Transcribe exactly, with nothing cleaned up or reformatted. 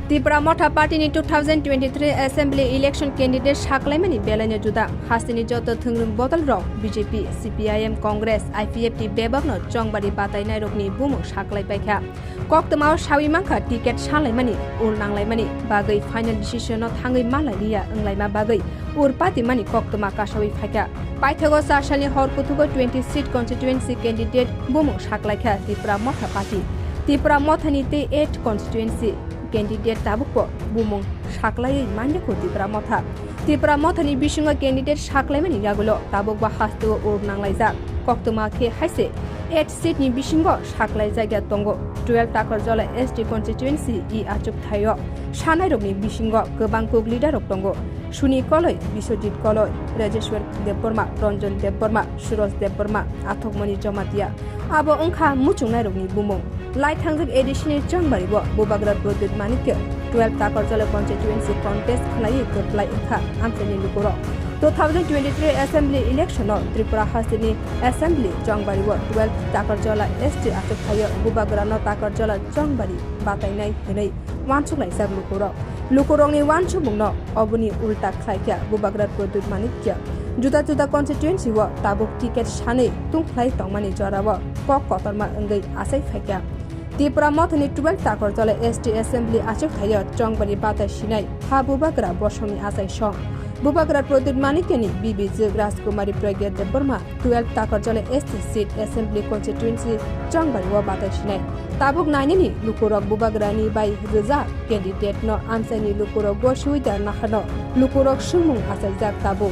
Tipra Motha Party ni two thousand twenty-three Assembly Election Candidate saklaimani belaino juda. Hasteni joto thwngrum bodol rok B J P, C P I M, Congress, I P F T bebakno chongbari batainairokni bumung saklai paikha. Koktwmao sawi mankha ticket salaimani, ul nanglaimani bagwi final decision-o thangwi malai liya wnglaima bagwi ur patimani koktwma kasawi phaikha. Paithago char salni hor kuthugo twenty seat constituency candidate bumung saklaikha Tipra Motha Party. Tipra Mothani tei eight constituency candidate tabukbo bumung saklaiwi manjakho Tipra Motha. Tipra Mothani bisingo candidate saklaimani yagulo tabukbo hasteo ur nanglaijak. Koktwma khe haise eight seat ni bisingo saklaijakya tongo twelve Takarjala S T constituency e achuk thaio. Sanairokni bisingo kwbang kuk leader rok tongo. Suni Koloi, Biswajit Koloi, Rajeshwar Debbarma, Ranjan Debbarma, Suraj Debbarma, Athokmani Jamatia. Abo wngkha muchungnairokni bumung. Laithangjak A D C ni chongbari-o Bubagra Pradyut Manikya twelve Takarjala constituency contest khlaiwi kwplai wngkha amchaini lukurok. Two thousand twenty-three assembly election-o Tripura hasteni assembly chongbari-o twelve Takarjala S T achuk thaio Bubagrano Takarjala chongbari batainai hwnwi uansuk laijak lukurok. Lukurokni uansukmungno oboni ulta khlaikha Bubagra Pradyut Manikya. Juda juda constituency-o tabuk ticket sanwi tungkhlai tongmani jorao kok kotorma wngwi achai phaikha. Tipra Mothani twelve Takarjala S T Assembly achuk thaio chongbari batai sinai ha Bubagra bosongni achai song. Bubagra Pradyut Manikyani bibijwk Rajkumari Pragya Debbarma twelve Takarjala S T seat Assembly constituency chongbari-o batai sinai. Tabuk nainani lukurok Bubagrani bai rwjak candidate-no amchaini lukurok gosiwi da nahano lukurok swngmung achaijak tabuk.